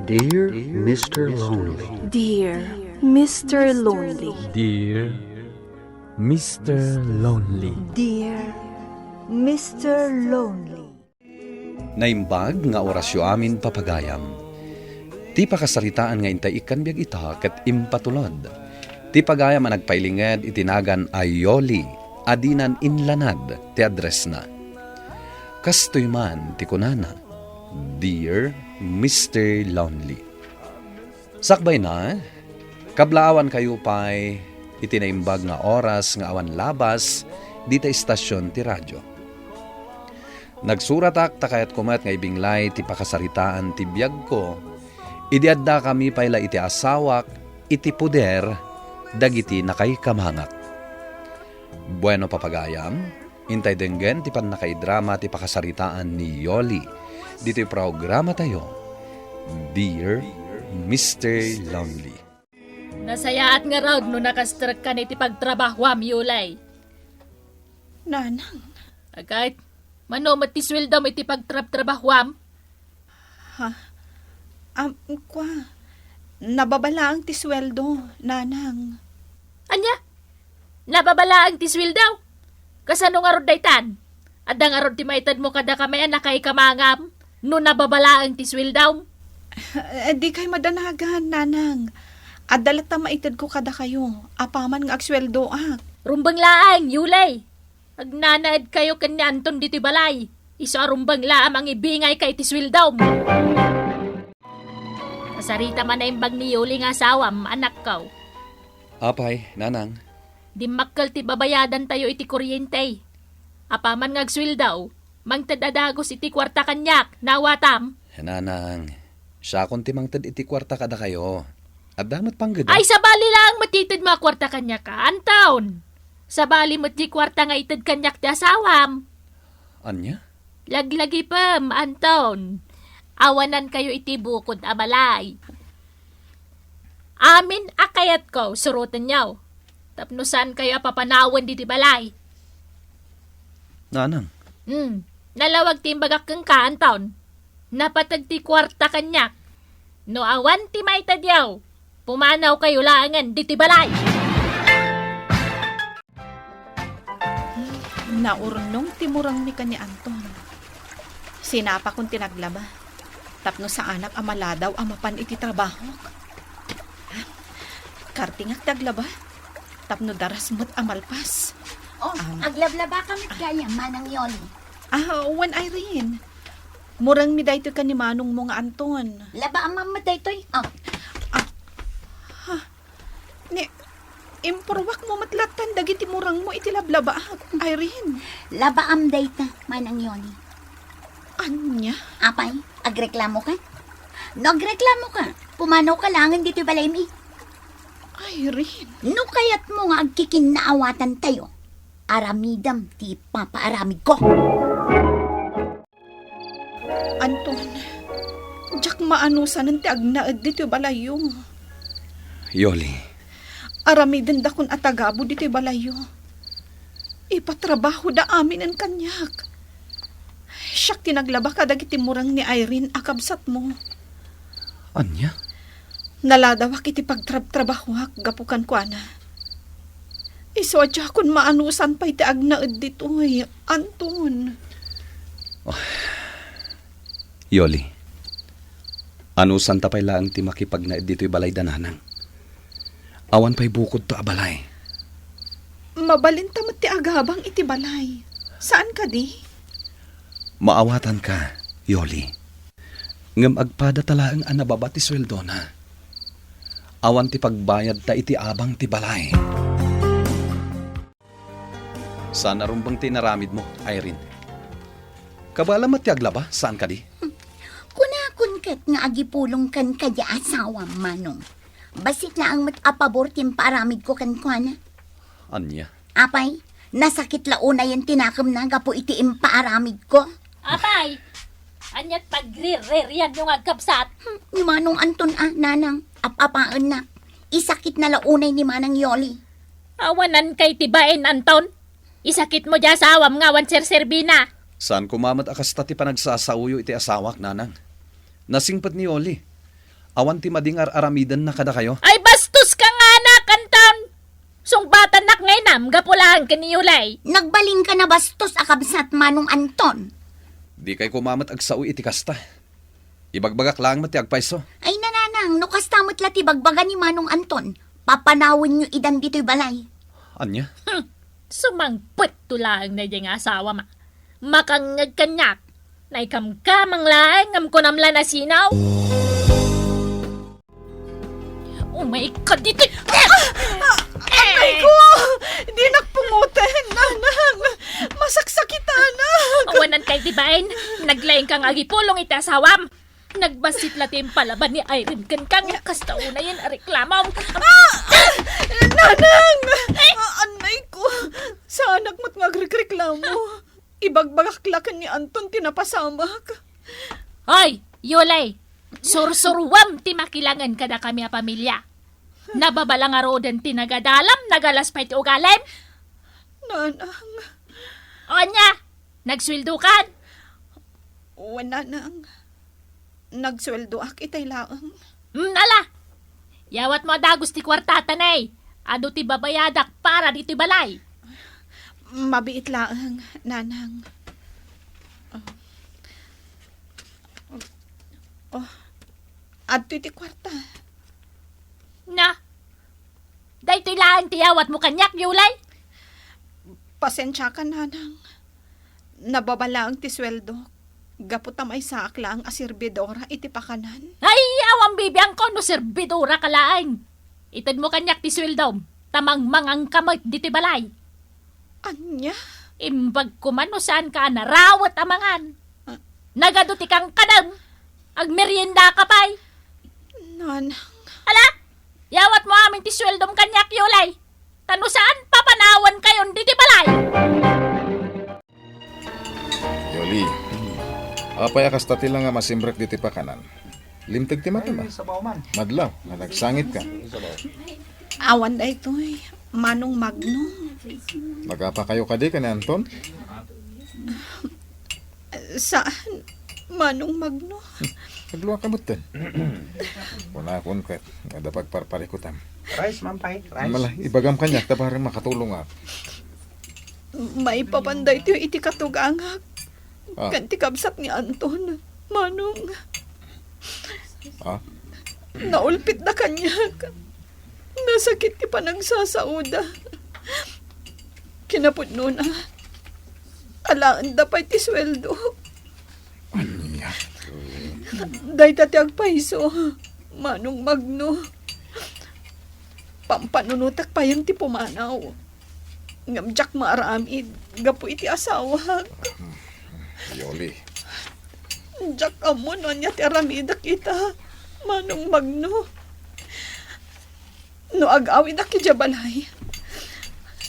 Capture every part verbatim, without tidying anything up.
Dear Mister Lonely. Dear Mister Lonely. Dear Mister Lonely. Dear Mister Lonely. Naimbag nga orasyo amin, papagayam. Ti pakasaritaan nga intay ikkan biag ita ket impatulod. Ti pagayam a nagpailinged iti nagan a Yoli a dinan inlanad ti addressna. Kastoy man ti kunana, "Dear Mister Lonely." Sakbayna, kablaawankayo pay iti naimbag nga oras nga awan labas dita estasion ti radio. Nagsuratak ta kayatko met nga ibinglay ti pakasaritaan ti biagko idi addakami pay la iti asawak iti poder dagiti nakaikamangak. Bueno, papagayam, intay denggen ti pannakaidrama ti pakasaritaan ni Yoli ditoy programatayo, Dear Mister Lonely. Nasayaat ngarud no nakastrek kan iti pagtrabahoam, Yoli. Nanang. Agay, mano met ti sueldom iti pagtrabtrabahoam? Ha? Am, kua, nababa laeng ti sueldo, nanang. Ania? Nababa laeng ti sueldo? Kasano ngarud daytan? Adda ngarud ti maitedmo kadakami a nakaikamangam no nababa laeng ti sueldom? Eh, dikay madanagan, nanang. Adda latta maitedko kadakayo, apaman nga agsueldoak. Rumbeng laeng, Yoli. Agnanaedkayo ken ni Anton ditoy balay. Isu a rumbeng la a mangibingayka iti sueldom. Kasarita man naimbag ni Yoli nga asawam, anakko. Apay, nanang. Dimmakkel ti babayadantayo iti kuryente. Apaman nga agsueldo, mangted a dagus iti kuarta kaniak, naawatam? Nanang, siakon ti mangted iti kuarta kadakayo. Adda met panggeda? Ay, sabali laeng met ti itedmo a kuarta kaniak, a, Anton. Sabali met ti kuarta nga ited kaniak ti asawam. Ania? Laglagipem, Anton. Awanankayo iti bukod a balay. Amin a kayatko, surotenyo. Tapno saankayo a papanawen ditoy balay. Nanang. Hmm. Nalawag ti imbagak kenka, Anton. Napateg ti kuarta kaniak. No awan ti maitedyo, pumanawkayo laengen ditoy balay. Naurnong ti murengmi ken ni Anton. Sinapakon ti naglaba tapno saanak a maladaw a mapan iti trabahok. Kartingak ti aglaba tapno daras met a malpas. Oh, um, aglablaba ka met gayam, Manang Yoli. Ah, wen, Irene. Murengmi daytoy ken ni manongmo nga Anton. Labaam met daytoy. Oh. Ah. Ha? Ni, impurwakmo met lattan dagiti murengmo iti lablabaak, Irene. Labaam dayta, Manang Yoli. Ania? Apay, agreklamoka? No agreklamoka, pumanawka laengen ditoy balaymi. Irene. No kayatmo nga agkikinnaawatantayo, aramidem ti ipapaaramidko. Anton, diak maanusanen ti agnaed ditoy balayyo. Yoli. Aramidendakon a tagabu ditoy balayyo. Ipatrabahoda aminen kaniak. Siak ti naglaba kadagiti mureng ni Irene a kabsatmo. Ania? Naladawak iti pagtrabtrabahoak gapu kenkuana. Isu a diakon maanusan pay ti agnaed ditoy, Anton. Oh. Yoli, anusanta pay laeng ti makipagnaed ditoy balayda, nanang. Awan pay bukodto a balay. Mabalinta met ti agabang iti balay. Saan kadi? Maawatanka, Yoli. Ngem agpadata laeng a nababa ti sueldona. Awan ti pagbayadta iti abang ti balay. Saan a rumbeng ti inaramidmo, Irene. Kabaalam met ti aglaba, saan kadi? Kunakon ket nga agipulong kenka ti asawam, Manong. Bassit laeng met a pabor ti impaaramidko kenkuana. Ania? Apay, nasakit la unayen ti nakemna gapu iti impaaramidko. Apay, aniat pagriririanyo nga agkabsat? Hmm, ni Manong Anton a, nanang, ap-apaennak. Isakitna la unay ni Manang Yoli. Awanan kay ti bain, Anton. Isakitmo di asawam nga awan serserbina. Saan koma met a kasta ti panagsasaoyo iti asawak, nanang. Nasingpet ni Yoli. Awan ti madi nga ar-aramidenna kadakayo? Ay, bastos ka nga, anak, Anton! Sungbatannak nga inam, gapu laeng ken ni Yulay. Nagbalinka na bastos a kabsat, Manong Anton. Dikay koma met agsao iti kasta. Ibagbagak laeng met ti agpayso. Ay, nanang, no kasta met la ti bagbaga ni Manong Anton, papanawenyo idan ditoy balay. Ania? Hmm. Sumangpet to laeng daydiay nga asawam a. Makangngeg kaniak. Naikamkamang laeng ngem kunam la nasinaw. Umay ka ditoy. Ay ko! Dinak pungoten, nanang! Masaksakitanak! Awanan kay di bain, naglaing ka nga agipulong iti asawam. Nagbassit la ti impalaban ni Irene kenka nga kasta unayen a reklamom. Ah! Nanang! Ah, anay ko! Saanak met nga agrekreklamo. Ibagbagak la ken ni Anton ti napasamak. Hoy, Yulay! Sursuruam ti makilangen kadakami a pamilia. Nababala ngaruden ti nagadalam, nagalas pay ti ugalim. Nanang. O ania, nagsueldokan? Wen, nanang. Nagsueldoak itay laeng. Hmm, ala! Yawatmo a dagus ti kuartata, nay. Adu ti babayadak para ditoy balay. Mabiit laeng, nanang. Oh. Oh. Adtoy ti kuarta. Na, daytoy laeng ti yawatmo kaniak, Yulay? Pasensiakan, nanang. Nababalaeng ti sueldok gapu ta maysaak laeng a serbidora iti pakanan. Ay, awan bibiangko no serbidoraka laeng. Itedmo kaniak ti sueldom, ta mangmangangka met ditoy balay. Ania? Imbag koma no saanka a narawet a mangan. Ah. Nagadu ti kankanam. Agmeriendaka pay. Nanang. Ala, yawatmo amin ti sueldom kaniak, Yulay. Ta no saan, papanawankayon ditoy balay. Yuli, apay a kasta ti la nga masimrek ditoy pakanan? Limteg ti matam a. Ay, sabaw man. Madlaw, nga nagsangitka. Sabaw. Awan daytoy, Manong Magno. Nagapakayo kadi ken ni Anton? Saan, Manong Magno? Nagluaka metten. Kunakon ket, adda pagparparikutam. Rice, Mampay, rice. Mala, ibagam kaniak, ta bareng makatulongak. Maipapan daytoy iti katugangak. Ah. Ken ti kabsat ni Anton, Manong. Ah? Naulpitda kaniak. Nasakit ti panagsasaoda. Kinapudnona, alaenda pay ti sueldo. Ania? Dayta ti agpayso, Manong Magno. Pampanunotek payen ti pumanaw. Ngem diak maaramid gapu iti asawak. Yoli. Diak ammo no ania ti aramidek ita, Manong Magno. No agawidak idiay balay,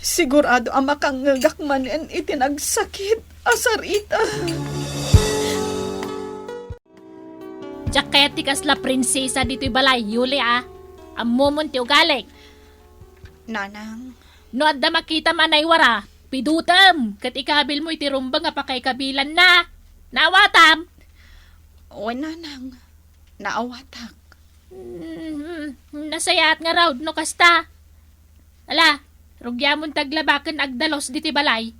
sigurado a makangngegak manen iti nagsakit a sarita. Diak kayat ti kasla prinsesa ditoy balay, Yuli, a. Ammomon ti ugalik. Nanang. No adda makitam a naiwara, pidutem ket ikabilmo iti rumbeng a pakaikabilanna. Naawatam? Wen, nanang. Naawatak. Mm, nasayaat ngarud no kasta. Ala, rugiamon ti aglaba ken agdalus ditoy balay.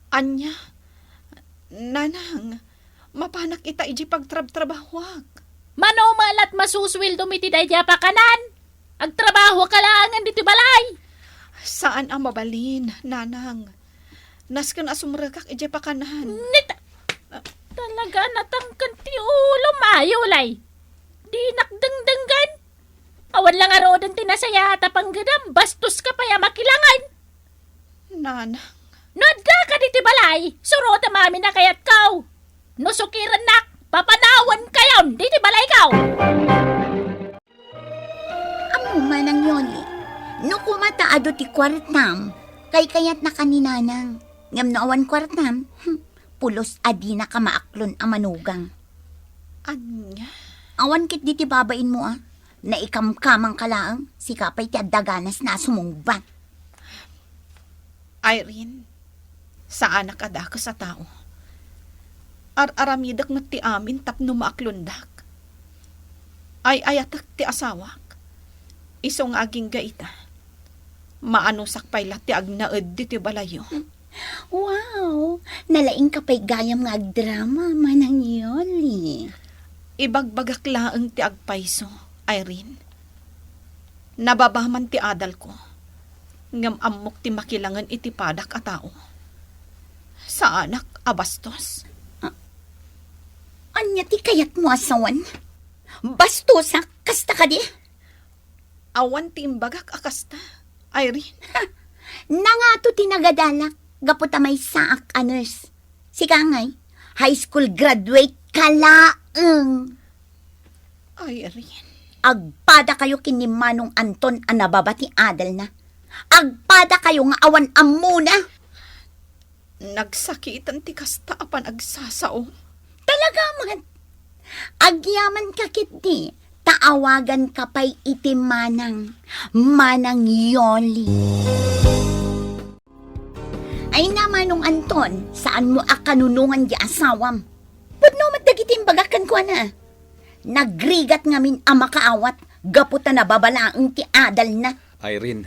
Ania? Nanang, mapanak ita idiay pagtrabtrabahoak. Mano met la ti masusueldom iti daydiay a pakanan? Agtrabahoka laengen ditoy balay. Saan a mabalin, Nanang. Nasken a sumrekak idiay pakanan. Nit-, talaga natangken ti ulom, Yuli. Dinak dengdenggen. Awan la ngaruden ti nasayaat a panggedam, bastoska pay a makilangen. Nanang. No addaka ditoy balay, surotem amin a kayatko. No sukirennak, papanawankayon ditoy balayko. Ammom, Manang Yoli, no koma ta adu ti kuartam, kaykayatnaka ni Nanang. Ngem no awan kuartam, hmm, pulos a dinaka maaklon a manugang. Ania? Awan ketdi ti babainmo a, naikamkamangka laeng, sika pay ti adda ganasna a sumungbat. Irene, saanak a dakes a tao. Ar-aramidek met ti amin tapno maaklondak. Ay-ayatek ti asawak. Isu nga agingga ita, maanusak pay la ti agnaed ditoy balayyo. Wow! Nalaingka pay gayam nga agdrama, Manang Yoli. Ibagbagak laeng ti agpayso, Irene. Nababa man ti adalko, ngem ammok ti makilangen iti padak a tao. Saanak a bastos. A-, ania ti kayatmo a sawen? Bastosak, kasta kadi? Awan ti imbagak a kasta, Irene. Ha! Nangato ti nagadalak gapu ta maysaak a nurse. Sika ngay, high school graduate ka laeng. Irene. Agpada kayo ken ni Manong Anton a nababa ti adalna. Agpada kayo nga awan ammona. Nagsakiten ti kasta a panagsasaom. Talaga met. Agyamanka ketdi, ta awaganka pay iti manang, Manang Yoli. Ay na, Manong Anton, saanmo a kanunongan di asawam. Pudno met dagiti imbagak kenkuana. Nagrigat ngamin a makaawat gapu ta nababa laeng ti adalna. Irene,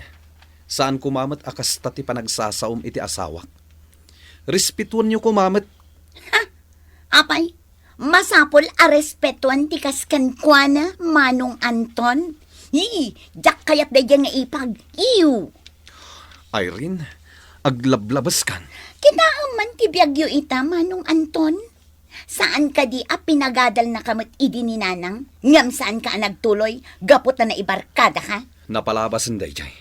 saan koma met a kasta ti panagsasaom iti asawak. Respetuenyo koma met. Ha? Apay, masapul a respetuan ti kas kenkuana, Manong Anton? Ii, diak kayat daydiay nga ipag. Iw! Irene, aglablabeskan. Kitaem man ti biagyo ita, Manong Anton. Saan kadi a pinagadalnaka met idi ni Nanang, ngem saanka a nagtuloy gapu ta naibarkadaka? Napalabasen daydiay.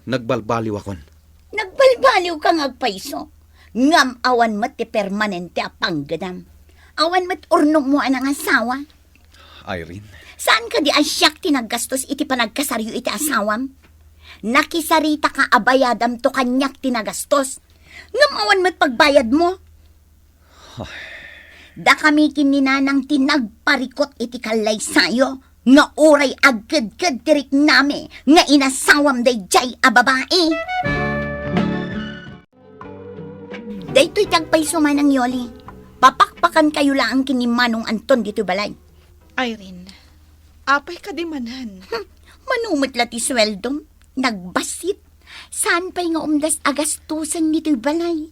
Nagbalbaliwakon. Nagbalbaliwka nga agpayso, ngem awan met ti permanente a panggedam. Awan met urnongmo a nangasawa. Irene. Saan kadi a siak ti naggastos iti panagkasaryo iti asawam? Nakisaritaka a bayadamto kaniak ti nagastos, ngem awan met pagbayadmo. Ay. Dakami ken ni Nanang ti nagparikut iti kallaysayo nga uray agkedked ti riknami nga inasawam daydiay a babai. Daytoy ti agpayso, Manang Yoli. Papakpakankayo laeng ken ni Manong Anton ditoy balay. Irene, apay kadi manen? Hmm, mano met la ti sueldom? Nagbassit. Saan pay nga umdas a gastusen ditoy balay?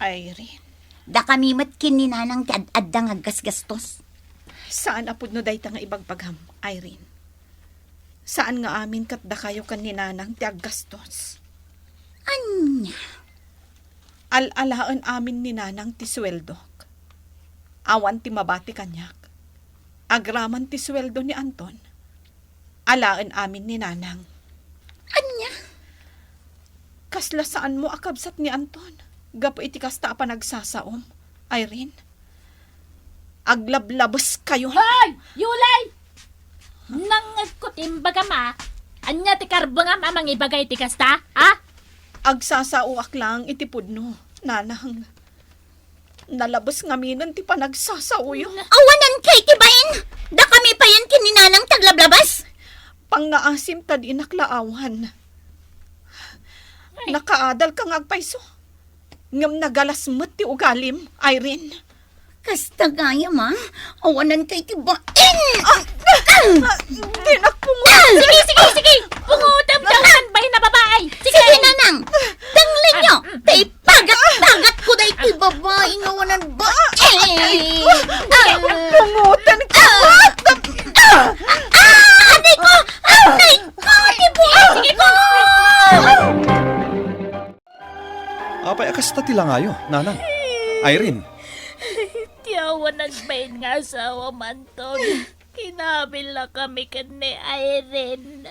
Irene. Dakami met ken ni Nanang ti ad-adda nga aggasgastos. Saan a pudno dayta nga ibagbagam, Irene. Saan nga amin ket dakayo ken ni Nanang ti aggastos. Ania? Al-alaen amin ni Nanang ti sueldok. Awan ti mabati kaniak. Agraman ti sueldo ni Anton, alaen amin ni Nanang. Ania? Kasla saanmo a kabsat ni Anton gapu iti kasta a panagsasaom, Irene. Aglablabeskayo. Hoy! Yulay! Nangngegko ti imbagam a. Ania ti karbengam a mangibagay ti kasta, ha? Agsasaoak laeng iti pudno, Nanang. Nalabes ngaminen ti panagsasaoyo. Awanan kay ti bain! Dakami payen ken ni Nanang ti aglablabes? Pangngaasim ta dinak la awan. Ay. Nakaadalka nga agpayso. Ngem nagalas met ti ugalim, Irene. Kasta gayam a, awanan kay ti bain! Ah! Ah! Dinak pungot! Ah! Sige, sige, sige! Pungotem, ah! Daw san bain a babae! Sige! Sige, Nanang! Denglenyo! Ah, mm, mm. Tay pagat-pagat ko daytoy babae nga awanan bain! Ah! Pungotan ka! Ah! Ah! Ah! Aray ko! Aray ko! Ti buis ko! Apay a kasta ti langayo, Nanang? Irene. Ti awanan bain nga asawam, Anton. Kinabillakami ken ni Irene.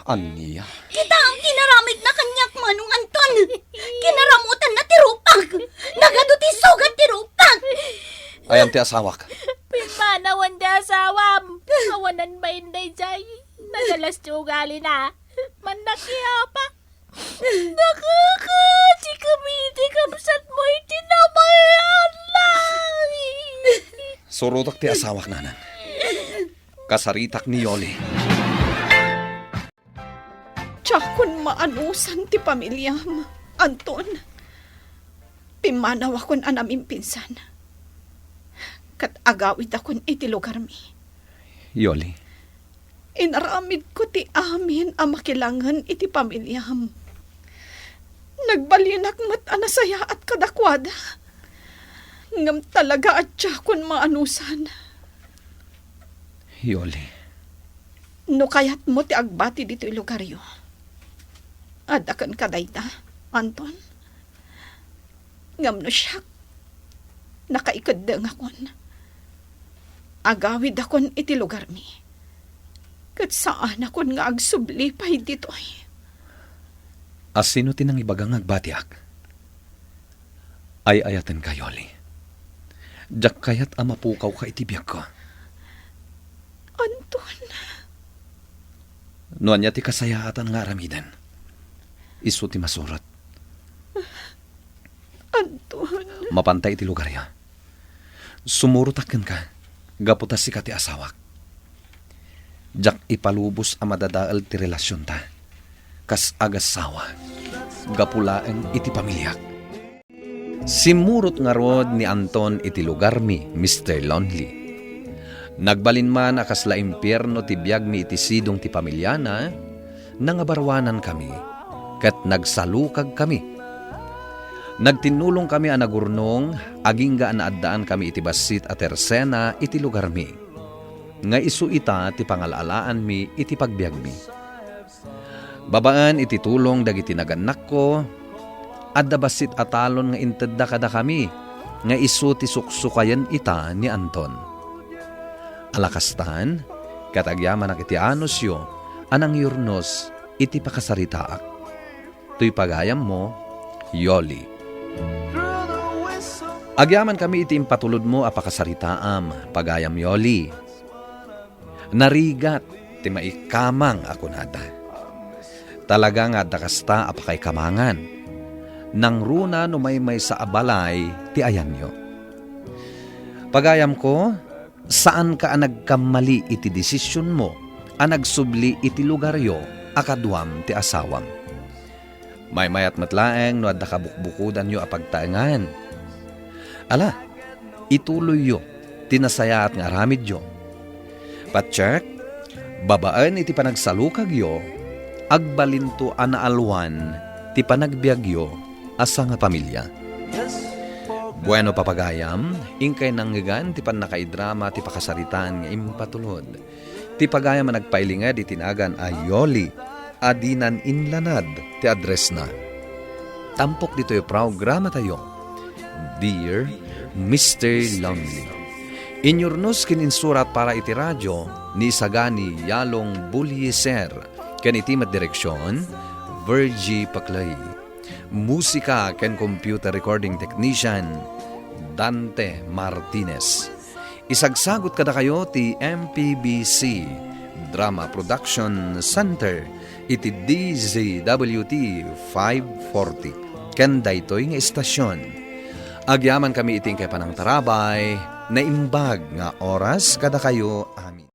Ania? Kitaem ti naramidna kaniak, Manong Anton. Kinaramutanna ti rupak. Nagadu ti sugat ti rupak. Ayan ti asawak? Pimmanawen ti asawam. Awanan bain daydiay. Nagalas ti ugalina. Mannakiapa. Nakakadikami iti kabsatmo iti nabay-an langit. Surotak ti asawak, Nanang. Kasaritak ni Yoli. Diakon maanusan ti pamiliam, Anton. Pimmanawakon a namimpinsan. Ket agawidakon iti lugarmi. Yoli. Inaramidko ti amin a makilangen iti pamiliam. Nagbalinak met a nasayaat kadakuada. Ngem talaga a diakon maanusan. Yoli. No kayatmo ti agbati ditoy lugaryo, adda kenka dayta, Anton. Ngem no siak, nakaikeddengakon. Agawidakon iti lugarmi. Ket saanakon nga agsubli pay ditoy. A sino ti nangibaga nga agbatiak? Ay-ayatenka, Yoli. Diak kayat a mapukawka iti biagko. Anton. No ania ti kasayaatan nga aramiden, isu ti masurot. Anton. Mapanta iti lugaryo. Sumurotak kenka, gapu ta sika ti asawak. Diak ipalubos a madadael ti relasionta kas agasawa, gapu laeng iti pamiliak. Simmurot ngarud ni Anton iti lugarmi, Mister Lonely. Nagbalin man a kasla impierno ti biagmi iti sidong ti pamiliana, nangabarwanankami, ket nagsalukagkami. Nagtinnulongkami a nagurnong, agingga a naaddaankami iti bassit a tersena iti lugarmi, nga isu ita ti pangal-alaanmi iti pagbiagmi. Babaen iti tulong dagiti nagannakko, adda bassit a talon nga intedda kadakami nga isu ti suksukayen ita ni Anton. Ala kastan, ket agyamanak iti anusyo a nangyurnos iti pakasaritaak. Toy pagayammo, Yoli. Agyamankami iti impatulodmo a pakasaritaam, pagayam Yoli. Narigat ti maikamang a kunada. Talaga nga adda kasta a pakaikamangan. Nangruna no maymaysa a balay ti ayanyo. Pagayamko, saanka a nagkammali iti desisionmo a nagsubli iti lugaryo a kaduam ti asawam. Maymayat met laeng no adda kabukbukodanyo a pagtaengan. Ala, ituloyyo ti nasayaat nga aramidyo. Patiek, babaen iti panagsalukagyo, agbalinto a naalwan ti panagbiagyo a sangapamilia. Bueno, papagayam, inkay nangngegan ti pannakaidrama ti pakasaritaan nga impatulod. Ti pagayam a nagpailinged iti nagan a Yoli a dinan inlanad ti addressna. Tampok ditoy programatayo, Dear Mister Lonely. Inyurnos ken insurat para iti radio ni Isagani Yalong Bulieser ken iti met direksion, Virgie Paclay. Musika ken computer recording technician, Dante Martinez. Isagsagut kadakayo ti M P B C Drama Production Center iti D Z W T five forty ken daytoy nga istasion. Agyamankami iti inkay panangtarabay, naimbag nga oras kadakayo.